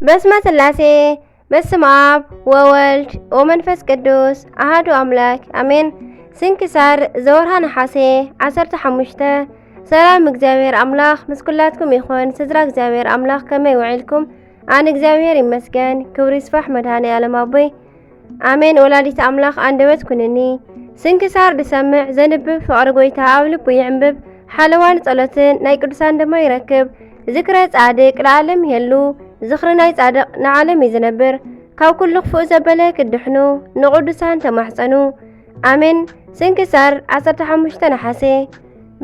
በስመ ስላሴ፣ በስመ አብ ወወልድ ወመንፈስ ቅዱስ አሃዱ አምላክ አሜን። ስንክሳር ዘወርሃ ነሓሴ ዓሰርተ ሓሙሽተ። ሰላም እግዚኣብሔር ኣምላኽ ምስ ኩላትኩም ይኹን። ስድራ እግዚኣብሔር ኣምላኽ ከመይ ውዒልኩም? ኣነ እግዚኣብሔር ይመስገን። ክብሪ ይስፋሕ መድኃኔ ዓለም ኣቦይ። ኣሜን። ወላዲት ኣምላኽ ኣንደበት ኩንኒ። ስንክሳር ዝሰምዕ ዘንብብ ፍቕሪ ጎይታ ኣብ ልቡ ይዕንብብ። ሓለዋን ጸሎትን ናይ ቅዱሳን ድማ ይረክብ። ዝክረ ጻድቅ ለዓለም ይሄሉ። ዝኽሪ ናይ ጻድቕ ንዓለም እዩ ዝነብር። ካብ ኩሉ ክፉእ ዘበለ ክድሕኑ ንቅዱሳን ተማሕጸኑ። ኣሜን። ስንክሳር ዓሰርተ ሓሙሽተ ነሓሴ።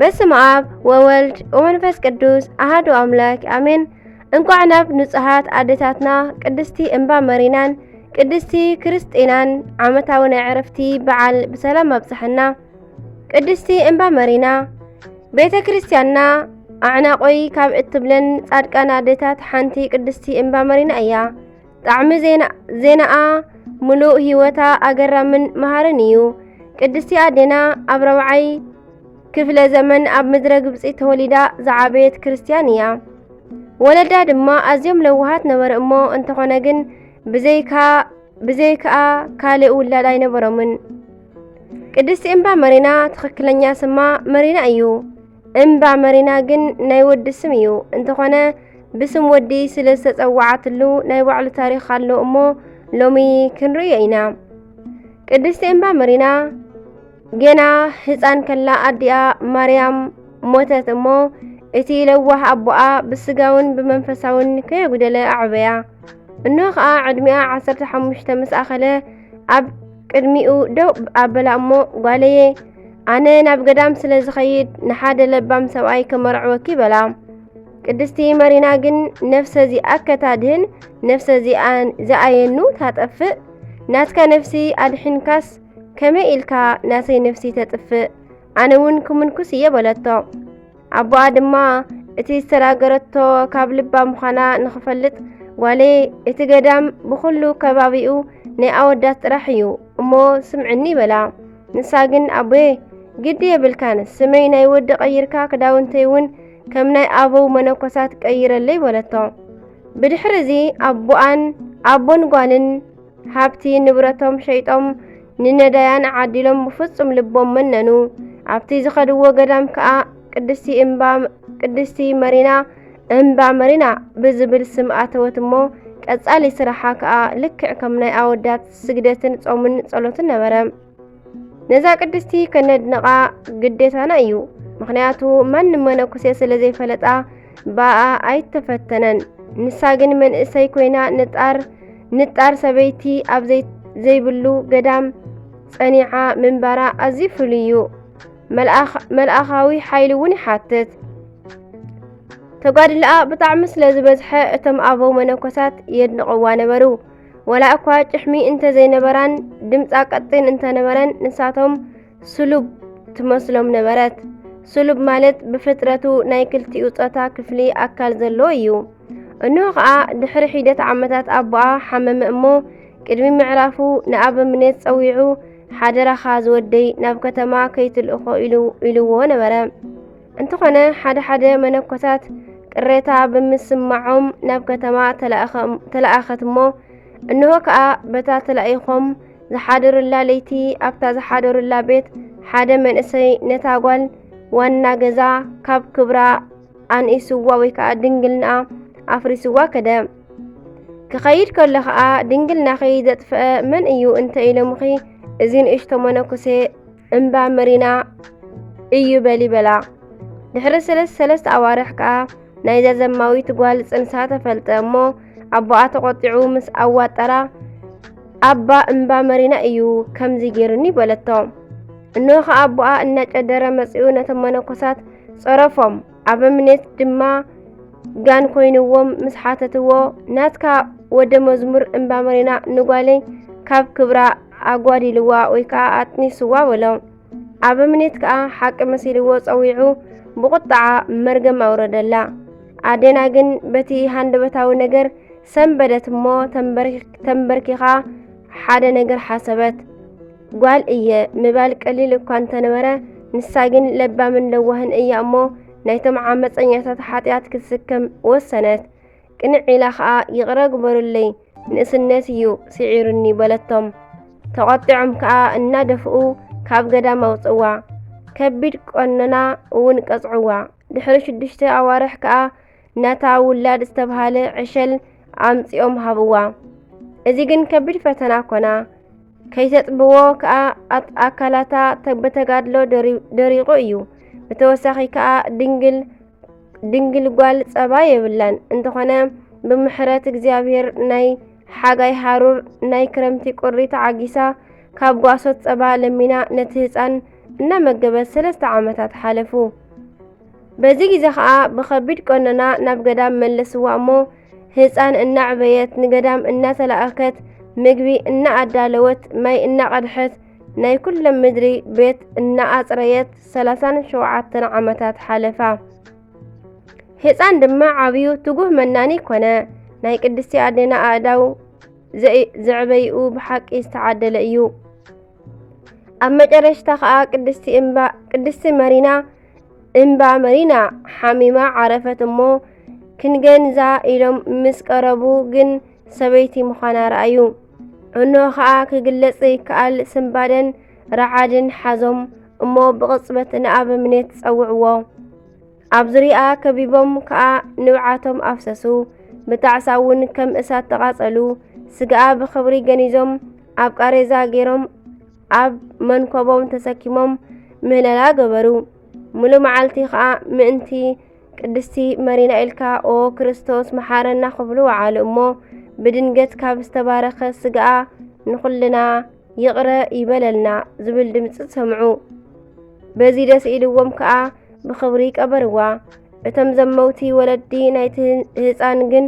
በስመ አብ ወወልድ ወመንፈስ ቅዱስ አሃዱ አምላክ አሜን። እንኳዕ ናብ ንጹሃት ኣዴታትና ቅድስቲ እምባ መሪናን ቅድስቲ ክርስጢናን ዓመታዊ ናይ ዕረፍቲ በዓል ብሰላም ኣብጽሐና። ቅድስቲ እምባ መሪና። ቤተ ክርስቲያንና ኣዕናቆይ ካብ እትብለን ጻድቃን ኣዴታት ሓንቲ ቅድስቲ እምባ መሪና እያ። ጣዕሚ ዜና-፣ ዜናኣ ምሉእ ህይወታ ኣገራምን መሃርን እዩ። ቅድስቲ ኣዴና ኣብ ራብዓይ ክፍለ ዘመን ኣብ ምድረ ግብጺ ተወሊዳ ዝዓበየት ክርስትያን እያ። ወለዳ ድማ ኣዝዮም ለዋሃት ነበሩ እሞ፣ እንተኾነ ግን ብዘይካ፣ ብዘይከኣ ካልእ ውላድ ኣይነበሮምን። ቅድስቲ እምባ መሪና ትኽክለኛ ስማ መሪና እዩ። እምባ መሪና ግን ናይ ወዲ ስም እዩ። እንተኾነ ብስም ወዲ ስለ ዝተጸዋዓትሉ ናይ ባዕሉ ታሪኽ ኣሎ እሞ ሎሚ ክንርእዮ ኢና። ቅድስቲ እምባ መሪና ገና ህጻን ከላ ኣዲኣ ማርያም ሞተት እሞ፣ እቲ ለዋህ ኣቦኣ ብስጋውን ብመንፈሳውን ከየጉደለ ኣዕበያ። እንሆ ኸኣ ዕድሚኣ ዓሰርተ ሓሙሽተ ምስ ኣኸለ ኣብ ቅድሚኡ ደው ኣበላ እሞ፣ ጓለየ፣ ኣነ ናብ ገዳም ስለ ዝኸይድ ንሓደ ለባም ሰብኣይ ከመርዕወኪ በላ። ቅድስቲ መሪና ግን፣ ነፍሰ ዚኣከ ታድህን፣ ነፍሰ ዚኣ-፣ ዚኣየኑ ታጠፍእ፣ ናትካ ነፍሲ ኣድሒንካስ ከመይ ኢልካ ናተይ ነፍሲ ተጥፍእ? ኣነ እውን ክምንኩስ እየ በለቶ። ኣቦኣ ድማ እቲ ዝተናገረቶ ካብ ልባ ምዃና ንኽፈልጥ፣ ጓለይ፣ እቲ ገዳም ብኹሉ ከባቢኡ ናይ ኣወዳት ጥራሕ እዩ እሞ ስምዕኒ በላ። ንሳ ግን፣ ኣቦየ፣ ግዲ የብልካን፣ ስመይ ናይ ወዲ ቀይርካ ክዳውንተይ እውን ከም ናይ ኣበው መነኮሳት ቀይረለይ በለቶ። ብድሕሪ እዚ ኣቦኣን ኣቦን ጓልን ሃብቲ ንብረቶም ሸይጦም ንነዳያን ዓዲሎም ብፍጹም ልቦም መነኑ። ኣብቲ ዝኸድዎ ገዳም ከኣ ቅድስቲ እምባ፣ ቅድስቲ መሪና፣ እምባ መሪና ብዝብል ስም ኣተወት እሞ፣ ቀጻሊ ስራሓ ከኣ ልክዕ ከም ናይ ኣወዳት ስግደትን ጾምን ጸሎትን ነበረ። ነዛ ቅድስቲ ከነድንቓ ግዴታና እዩ። ምኽንያቱ ማንም መነኩሴ ስለ ዘይፈለጣ ብኣኣ ኣይተፈተነን። ንሳ ግን መንእሰይ ኮይና ንጣር፣ ንጣር ሰበይቲ ኣብ ዘይ-፣ ዘይብሉ ገዳም ጸኒዓ ምንባራ ኣዝዩ ፍሉይ እዩ። መልኣኽ-፣ መልኣኻዊ ሓይሊ እውን ይሓትት። ተጋድሎኣ ብጣዕሚ ስለ ዝበዝሐ እቶም ኣበው መነኮሳት የድንቕዋ ነበሩ። ወላ እኳ ጭሕሚ እንተዘይነበራን ድምጻ ቀጢን እንተነበረን ንሳቶም ስሉብ ትመስሎም ነበረት። ስሉብ ማለት ብፍጥረቱ ናይ ክልቲኡ ጾታ ክፍሊ ኣካል ዘለዎ እዩ። እንሆ ኸኣ ድሕሪ ሒደት ዓመታት ኣቦኣ ሓመመ እሞ ቅድሚ ምዕራፉ ንኣበምኔት ጸዊዑ፣ ሓደራኻ ዝወደይ ናብ ከተማ ከይትልእኾ ኢሉ፣ ኢልዎ ነበረ። እንተኾነ ሓደ ሓደ መነኮሳት ቅሬታ ብምስማዖም ናብ ከተማ ተላእኸ-፣ ተላእኸት እሞ፣ እንሆ ከኣ በታ ተላኢኾም ዝሓደሩላ ለይቲ ኣብታ ዝሓደሩላ ቤት ሓደ መንእሰይ ነታ ጓል ዋና ገዛ ካብ ክብራ ኣንኢስዋ ወይ ከኣ ድንግልናኣ ኣፍሪስዋ ከደ። ክኸይድ ከሎ ከኣ ድንግልናኺ ዘጥፍአ መን እዩ እንተ ኢሎምኺ፣ እዚ ንእሽቶ መነኩሴ እምባ መሪና እዩ በሊ በላ። ድሕሪ ሰለስ-፣ ሰለስተ ኣዋርሕ ከኣ ናይዛ ዘማዊት ጓል ጽንሳ ተፈልጠ እሞ ኣቦኣ ተቖጢዑ ምስ ኣዋጠራ፣ ኣባ እምባ መሪና እዩ ከምዚ ገይሩኒ በለቶ። እንሆ ከኣ ኣቦኣ እናጨደረ መጺኡ ነቶም መነኮሳት ጸረፎም። ኣበምኔት ድማ ጋን ኮይንዎም ምስ ሓተትዎ፣ ናትካ ወደ መዝሙር እምባ መሪና ንጓለይ ካብ ክብራ ኣጓዲልዋ ወይ ከኣ ኣጥኒስዋ በሎ። ኣበምኔት ከኣ ሓቂ መሲልዎ ጸዊዑ ብቑጥዓ መርገም ኣውረደላ። ኣዴና ግን በቲ ሃንደበታዊ ነገር ሰንበደት እሞ ተንበርኪ-፣ ተንበርኪኻ ሓደ ነገር ሓሰበት። ጓል እየ ምባል ቀሊል እኳ እንተነበረ፣ ንሳ ግን ለባምን ለዋህን እያ እሞ ናይቶም ዓመጸኛታት ሓጢኣት ክትስከም ወሰነት። ቅንዕ ኢላ ኸኣ፣ "ይቕረ ግበሩለይ፣ ንእስነት እዩ ስዒሩኒ" በለቶም። ተቖጢዖም ከኣ እናደፍኡ ካብ ገዳም ኣውጽእዋ። ከቢድ ቀኖና እውን ቀጽዕዋ። ድሕሪ ሽዱሽተ ኣዋርሕ ከኣ ነታ ውላድ ዝተባህለ ዕሸል ኣምጺኦም ሃብዋ። እዚ ግን ከቢድ ፈተና ኮና። ከይተጥብዎ ከኣ ኣት-፣ ኣካላታ ተ-፣ ብተጋድሎ ደሪ-፣ ደሪቑ እዩ። ብተወሳኺ ከኣ ድንግል፣ ድንግል ጓል ጸባ የብላን። እንተኾነ ብምሕረት እግዚኣብሔር ናይ ሓጋይ ሃሩር፣ ናይ ክረምቲ ቁሪ ተዓጊሳ ካብ ጓሶት ጸባ ለሚና ነቲ ህጻን እናመገበት ሰለስተ ዓመታት ሓለፉ። በዚ ግዜ ኸኣ ብኸቢድ ቀኖና ናብ ገዳም መለስዋ እሞ፣ ህጻን እናዕበየት፣ ንገዳም እናተላእከት፣ ምግቢ እናኣዳለወት፣ ማይ እናቐድሐት፣ ናይ ኩሎም ምድሪ ቤት እናኣጽረየት ሰላሳን ሸውዓተን ዓመታት ሓለፋ። ህጻን ድማ ዓብዩ ትጉህ መናኒ ኮነ። ናይ ቅድስቲ ኣዴና ኣእዳው ዘ-፣ ዘዕበይኡ ብሓቂ ዝተዓደለ እዩ። ኣብ መጨረሽታ ኸኣ ቅድስቲ እምባ-፣ ቅድስቲ መሪና፣ እምባ መሪና ሓሚማ ዓረፈት እሞ፣ ክንገንዛ ኢሎም ምስ ቀረቡ ግን ሰበይቲ ምዃና ረኣዩ። እንሆ ኸኣ ክግለጽ ዘይከኣል ስንባደን ረዓድን ሓዞም እሞ ብቕጽበት ንኣበምኔት ጸውዕዎ። ኣብ ዙርያኣ ከቢቦም ከኣ ንብዓቶም ኣፍሰሱ። ብጣዕሳ እውን ከም እሳት ተቓጸሉ። ስጋኣ ብኽብሪ ገኒዞም ኣብ ቃሬዛ ገይሮም ኣብ መንኮቦም ተሰኪሞም ምህለላ ገበሩ። ምሉእ መዓልቲ ከኣ ምእንቲ ቅድስቲ መሪና ኢልካ ኦ ክርስቶስ መሓረና ክብሉ ወዓሉ እሞ ብድንገት ካብ ዝተባረኸ ስጋኣ ንኹልና ይቕረ ይበለልና ዝብል ድምጺ ሰምዑ። በዚ ደስ ኢልዎም ከኣ ብኽብሪ ቀበርዋ። እቶም ዘመውቲ ወለዲ ናይቲ ህጻን ግን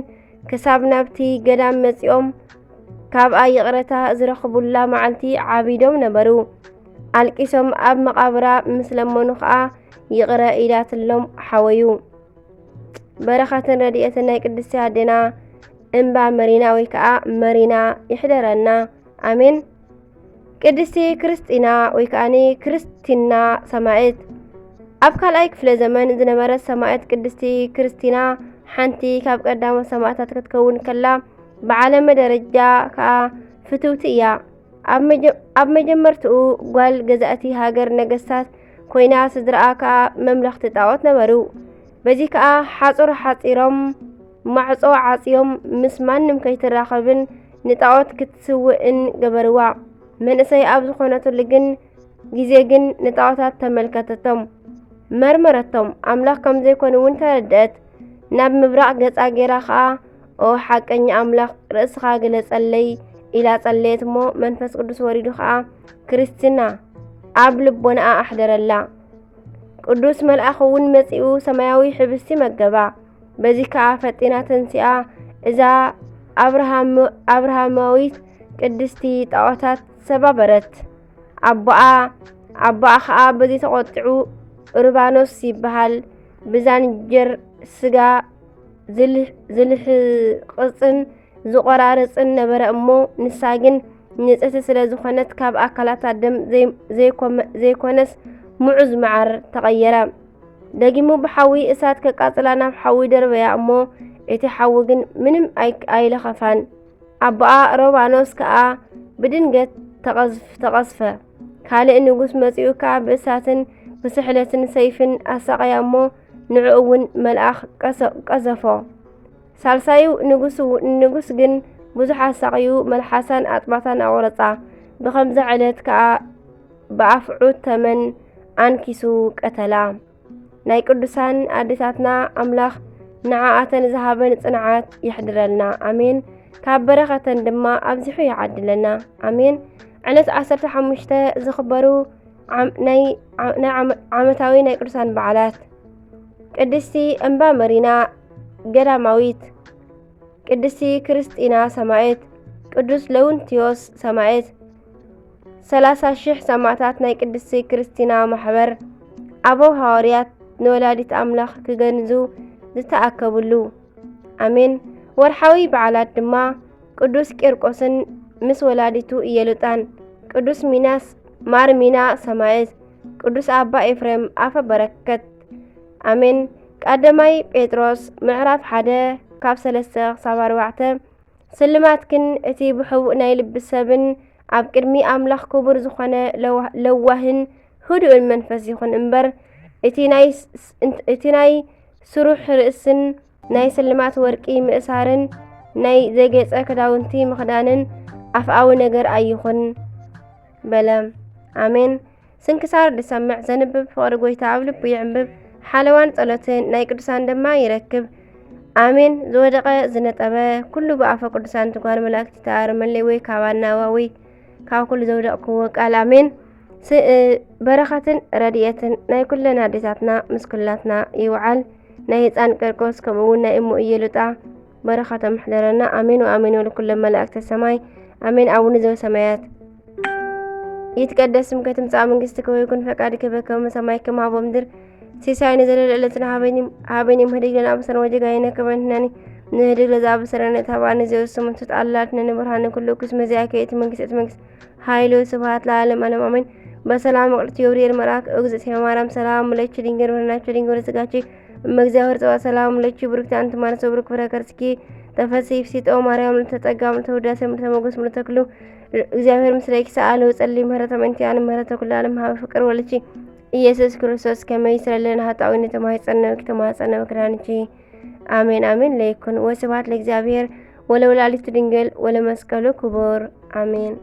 ክሳብ ናብቲ ገዳም መጺኦም ካብኣ ይቕረታ ዝረኽቡላ መዓልቲ ዓቢዶም ነበሩ። ኣልቂሶም ኣብ መቓብራ ምስ ለመኑ ከኣ ይቕረ ኢላትሎም ሓወዩ። በረኸትን ረድኤትን ናይ ቅድስቲ ኣዴና እምባ መሪና ወይ ከኣ መሪና ይሕደረና። ኣሜን። ቅድስቲ ክርስቲና ወይ ከኣኒ ክርስቲና ሰማዕት። ኣብ ካልኣይ ክፍለ ዘመን ዝነበረት ሰማዕት ቅድስቲ ክርስቲና ሓንቲ ካብ ቀዳሞት ሰማዕታት ክትከውን ከላ፣ ብዓለመ ደረጃ ከኣ ፍትውቲ እያ። ኣብ መጀ-፣ ኣብ መጀመርትኡ ጓል ገዛእቲ ሃገር ነገስታት ኮይና፣ ስድራኣ ከኣ መምለኽቲ ጣዖት ነበሩ። በዚ ከኣ ሓጹር ሓጺሮም፣ ማዕጾ ዓጽዮም፣ ምስ ማንም ከይትራኸብን ንጣዖት ክትስውእን ገበርዋ። መንእሰይ ኣብ ዝኾነትሉ ግን፣ ግዜ ግን ንጣዖታት ተመልከተቶም፣ መርመረቶም፣ ኣምላኽ ከም ዘይኮኑ እውን ተረድአት። ናብ ምብራቕ ገጻ ገይራ ኸኣ፣ "ኦ ሓቀኛ ኣምላኽ፣ ርእስኻ ግለጸለይ" ኢላ ጸለየት እሞ፣ መንፈስ ቅዱስ ወሪዱ ኸኣ ክርስትና ኣብ ልቦናኣ ኣሕደረላ። ቅዱስ መልኣኽ እውን መጺኡ ሰማያዊ ሕብስቲ መገባ። በዚ ከኣ ፈጢና ተንሲኣ፣ እዛ ኣብርሃም-፣ ኣብርሃማዊት ቅድስቲ ጣዖታት ሰባበረት። ኣቦኣ፣ ኣቦኣ ኸኣ በዚ ተቖጢዑ፣ ኡርባኖስ ይበሃል፣ ብዛንጀር ስጋ ዝልህ-፣ ዝልሕቕጽን ዝቖራርጽን ነበረ እሞ፣ ንሳ ግን ንጽህቲ ስለ ዝኾነት፣ ካብ ኣካላታ ደም ዘይ-፣ ዘይኮመ-፣ ዘይኮነስ ምዑዝ መዓር ተቐየረ። ደጊሙ ብሓዊ እሳት ከቃጽላ ናብ ሓዊ ደርበያ እሞ፣ እቲ ሓዊ ግን ምንም ኣይ-፣ ኣይለኸፋን። ኣቦኣ ሮባኖስ ከኣ ብድንገት ተቐዝፍ-፣ ተቐዝፈ። ካልእ ንጉስ መጺኡ ከኣ ብእሳትን ብስሕለትን ሰይፍን ኣሳቐያ እሞ፣ ንዕኡ እውን መልኣኽ ቀሰ-፣ ቀዘፎ። ሳልሳዩ ንጉስ፣ ንጉስ ግን ብዙሕ ኣሳቕዩ፣ መልሓሳን ኣጥባታን ኣቑረጻ። ብኸምዛ ዕለት ከኣ ብኣፍዑት ተመን ኣንኪሱ ቀተላ። ናይ ቅዱሳን ኣዴታትና ኣምላኽ ንዓኣተን ዝሃበን ጽንዓት የሕድረልና። ኣሜን። ካብ በረኸተን ድማ ኣብዚሑ ይዓድለና። ኣሜን። ዕለት ዓሰርተ ሓሙሽተ ዝኽበሩ ዓም-፣ ናይ ዓ-፣ ናይ ዓመ-፣ ዓመታዊ ናይ ቅዱሳን በዓላት። ቅድስቲ እምባ መሪና ገዳማዊት፣ ቅድስቲ ክርስቲና ሰማዕት፣ ቅዱስ ለውንቲዮስ ሰማዕት፣ ሰላሳ ሽሕ ሰማዕታት ናይ ቅድስቲ ክርስቲና ማሕበር፣ ኣበው ሃዋርያት ንወላዲት ኣምላኽ ክገንዙ ዝተኣከብሉ። ኣሜን። ወርሓዊ በዓላት ድማ ቅዱስ ቂርቆስን ምስ ወላዲቱ ኢየሉጣን፣ ቅዱስ ሚናስ፣ ማር ሚና ሰማዕት፣ ቅዱስ ኣባ ኤፍሬም ኣፈ በረከት። ኣሜን። ቀዳማይ ጴጥሮስ ምዕራፍ ሓደ ካብ ሰለስተ ክሳብ ኣርባዕተ። ስልማትክን እቲ ብሕቡእ ናይ ልቢ ሰብን ኣብ ቅድሚ ኣምላኽ ክቡር ዝኾነ ለዋ-፣ ለዋህን ህዱእን መንፈስ ይኹን እምበር፣ እቲ ናይ ስ-፣ ስ-፣ እንት-፣ እቲ ናይ ስሩሕ ርእስን ናይ ስልማት ወርቂ ምእሳርን ናይ ዘጌጸ ክዳውንቲ ምኽዳንን ኣፍኣዊ ነገር ኣይኹን በለ። ኣሜን። ስንክሳር ዝሰምዕ ዘንብብ ፍቕሪ ጎይታ ኣብ ልቡ ይዕንብብ፣ ሓለዋን ጸሎትን ናይ ቅዱሳን ድማ ይረክብ። ኣሜን። ዝወደቐ ዝነጠበ ኩሉ ብኣፈ ቅዱሳን ትጓል መላእክቲ ተኣርመለይ ወይ ካብ ኣናዋ ወይ ካብ ኩሉ ዘውደቕክዎ ቃል ኣሜን። ስ-፣ እ፣ በረኸትን ረድኤትን ናይ ኩለን ኣዴታትና ምስ ኩላትና ይውዓል። ናይ ህፃን ቂርቆስ ከምኡ እውን ናይ እሞ ኢየሉጣ በረኸቶም ይሕደረና። ኣሜን ወኣሜን ወለኩሎም መላእክተ ሰማይ ኣሜን። ኣቡነ ዘበሰማያት ይትቀደስ ስምከ ትምጻእ መንግስትከ ወይኩን ፈቃድከ በከመ በሰማይ ከማሁ በምድር። ሲሳየነ ዘለለ ዕለትነ ሀበኒ፣ ሀበኒ ዮም ህድግ ለነ አበሳነ ወጌጋየነ ከመ ንሕነኒ ንህድግ ለዘአበሰ ለነ ኢታብአነ። ዘውስም እንቱት አላልትነ ንብርሃነ ኩሉ እኩስ መዚአከ እቲ መንግስት፣ እቲ መንግስት ኃይል ወስብሐት ለዓለም ዓለም አሜን። በሰላም ቅድስት ገብርኤል መልአክ እግዝእትየ ማርያም ሰላም ለኪ ድንግል በድናኪ ድንግል በስጋኪ እመ እግዚአብሔር ጸባኦት ሰላም ለኪ ብሩክቲ አንቲ እም አርያም ወቡሩክ ፍሬ ከርስኪ ተፈሲ ፍሲጦ ማርያም ምልዕተ ጸጋ ምልዕተ ውዳሴ ምልዕተ ሞገስ ምልዕተ ክሉ እግዚአብሔር ምስሌኪ ሰአሊ ወጸሊ ምህረተ መንቲያን ምህረተ ኩሉ ዓለም ሀበ ፍቅር ወልኪ ኢየሱስ ክርስቶስ ከመ ይስረይ ለነ ኃጣውኢነ ተማይጸነብኪ ተማጸነብኪ ዳንኪ። አሜን አሜን። ለይኩን ወስብሐት ለእግዚአብሔር ወለወላዲቱ ድንግል ወለመስቀሉ ክቡር አሜን።